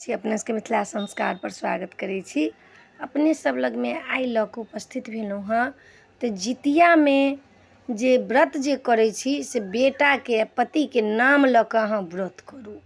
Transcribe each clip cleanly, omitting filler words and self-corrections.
छी अपने सबके मिथिला संस्कारपर स्वागत करै छी। अपने सब लगमे आइ लऽ कऽ उपस्थित भेलहुँ हँ तऽ जितियामे जे व्रत जे करै छी से बेटाके आ पतिके नाम लऽ कऽ अहाँ व्रत करू,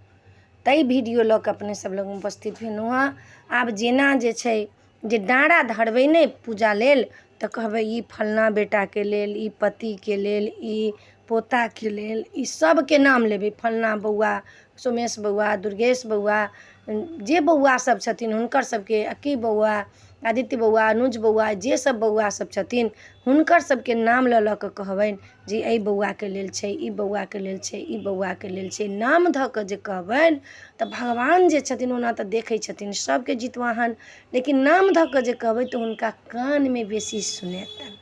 ताहि वीडियो लऽ कऽ अपने सब लगमे उपस्थित भेलहुँ हँ। आब जेना जे छै जे डाँरा धरबै ने पूजा लेल, तऽ कहबै ई फल्लाँ बेटाके लेल, ई पतिके लेल, ई पोताके लेल, ई सबके नाम लेबै, फल्लाँ बौआ, सोमेश बौआ, दुर्गेश बौआ, जे बौआ सब छथिन हुनकर सबके, अक्की बौआ, आदित्य बौआ, अनुज बौआ, जे सब बौआ सब छथिन हुनकर सबके नाम लऽ लऽ कऽ कहबनि जे एहि बौआके लेल छै, ई बौआके लेल छै, ई बौआके लेल छै। नाम धऽ कऽ जे कहबनि तऽ भगवान जे छथिन ओना तऽ देखै छथिन सबके जितवाहन, लेकिन नाम धऽ कऽ जे कहबै तऽ हुनका कानमे बेसी सुनेतनि,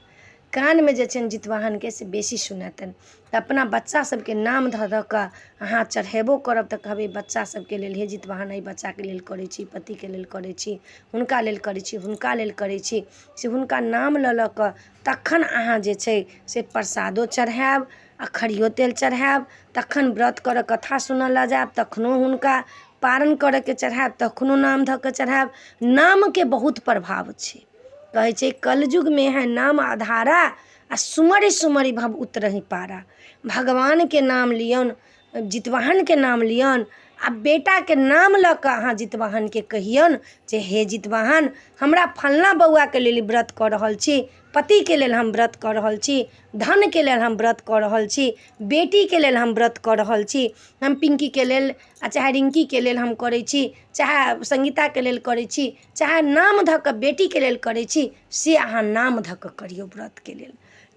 कानमे जे छनि जितवाहनके से बेसी सुनेतनि। तऽ अपना बच्चा सबके नाम धऽ धऽ कऽ अहाँ चढ़ेबो करब तऽ कहबै बच्चा सबके लेल, हे जितवाहन एहि बच्चाके लेल करै छी, पतिके लेल करै छी, हुनका लेल करै छी, हुनका लेल करै छी, से हुनका नाम लऽ लऽ कऽ तखन अहाँ जे छै से प्रसादो चढ़ायब आ खरियो तेल चढ़ायब। तखन व्रत करऽ कथा सुनऽ लए जायब तखनो हुनका पारण करऽके चढ़ायब, तखनो नाम धऽ कऽ चढ़ायब। नामके बहुत प्रभाव छै। कहै छै कलयुगमे है नाम अधारा आ सुमरि सुमरि भव उतरहि पारा। भगवानके नाम लियौन, जितवाहनके नाम लियौन आ बेटाके नाम लऽ कऽ अहाँ जितवाहनके कहियौन जे हे जितवाहन हमरा फल्लाँ बौआके लेल ई व्रत कऽ रहल छी, पतिके लेल हम व्रत कऽ रहल छी, धनके लेल हम व्रत कऽ रहल छी, बेटीके लेल हम व्रत कऽ रहल छी, हम पिंकीके लेल आ चाहे रिंकीके लेल हम करै छी, चाहे संगीताके लेल करै छी, चाहे नाम धऽ कऽ बेटीके लेल करै छी, से अहाँ नाम धऽ कऽ करियौ व्रतके लेल,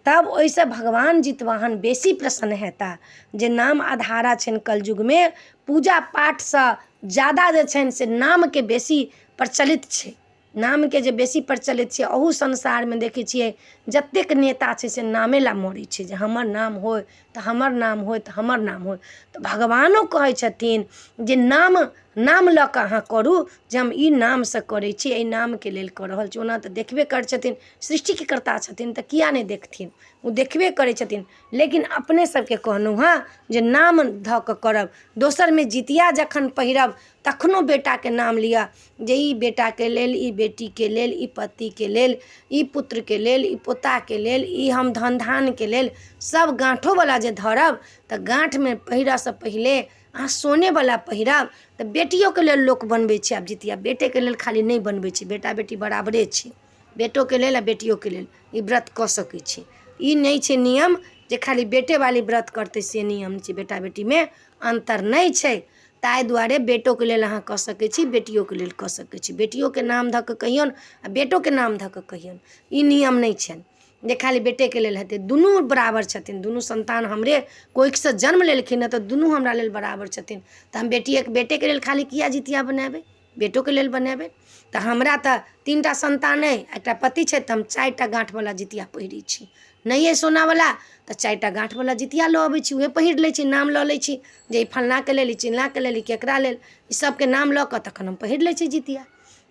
तब ओहिसँ भगवान जितवाहन बेसी प्रसन्न हेता। जे नाम अधारा छनि कलयुगमे, पूजा पाठसँ ज्यादा जे छनि से नामके बेसी प्रचलित छै, नामके जे बेसी प्रचलित छै। अहू संसारमे देखै छियै जतेक नेता छै से नामे लए मरै छै, जे हमर नाम होइ तऽ हमर नाम होइ तऽ हमर नाम होइ। तऽ भगवानो कहै छथिन जे नाम नाम लऽ कऽ अहाँ करू, जे हम ई नामसँ करै छी, एहि नामके लेल कऽ रहल छी। ओना तऽ देखबे करै छथिन, सृष्टिके कर्ता छथिन तऽ किया नहि देखथिन, ओ देखबे करै छथिन, लेकिन अपने सबके कहलहुँ हँ जे नाम धऽ कऽ करब। दोसरमे जितिया जखन पहिरब तखनो बेटाके नाम लिअ, जे ई बेटाके लेल, ई बेटीके लेल, ई पतिके लेल, ई पुत्रके लेल, ई पोताके लेल, ई हम धन धानके लेल, सब गाँठोवला जे धरब तऽ गाँठमे पहिरऽसँ पहिले अहाँ सोनेवला पहिरब। तऽ बेटियोके लेल लोक बनबै छै आब जितिया, बेटेके लेल खाली नहि बनबै छै, बेटा बेटी बराबरे छै, बेटोके लेल आ बेटियोके लेल ई व्रत कऽ सकै छी। ई नहि छै नियम जे खाली बेटेवाली व्रत करतै, से नियम नहि छै, बेटा बेटीमे अन्तर नहि छै। ताहि दुआरे बेटोके लेल अहाँ कऽ सकै छी, बेटियोके लेल कऽ सकै छी, बेटियोके नाम धऽ कऽ कहियौन आ बेटोके नाम धऽ कऽ कहियौन। ई नियम नहि छनि जे खाली बेटेके लेल हेतै, दुनू बराबर छथिन, दुनू सन्तान हमरे कोखिसँ जन्म लेलखिन हँ तऽ दुनू हमरा लेल बराबर छथिन। तऽ हम बेटिए बेटेके लेल खाली किया जितिया बनेबै, बेटोके लेल बनेबै। तऽ हमरा तऽ 3टा सन्तान अइ, एकटा पति छथि, तऽ हम 4टा गाँठवला जितिया पहिरै छी। नहि अइ सोनावला तऽ 4टा गाँठवला जितिया लऽ अबै छी, उएह पहिर लै छी, नाम लऽ लै छी जे ई फल्लाँके लेल, ई चिल्लाँके लेल, ई केकरा लेल, ई सबके नाम लऽ कऽ तखन हम पहिर लै छी जितिया।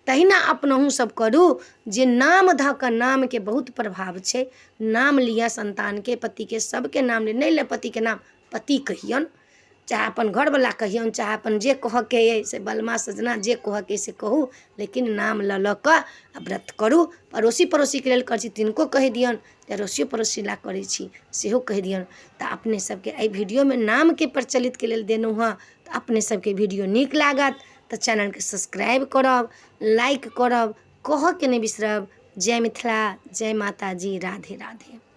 तहिना अपनहु सब करू जे नाम धऽ कऽ, नामके बहुत प्रभाव छै। नाम लिअ सन्तानके, पतिके, सबके नाम लिअ, नहि लिअ पतिके नाम, पति कहियौन, चाहे अपन घरवला कहियौन, चाहे अपन जे कहऽके अइ से बलमा सजना जे कहऽके अइ से कहू, लेकिन नाम लऽ लऽ कऽ आ व्रत करू। अड़ोसी पड़ोसीके लेल करै छी तिनको कहि दियौन, जे अड़ोसियो पड़ोसी लए करै छी सेहो कहि दियौन। तऽ अपने सबके एहि वीडियोमे नामके प्रचलितके लेल देलहुँ हँ। तऽ अपने सबके वीडियो नीक लागत तऽ चैनलके सब्सक्राइब करब, लाइक करब, कहऽके नहि बिसरब। जय मिथिला, जय माताजी, राधे राधे।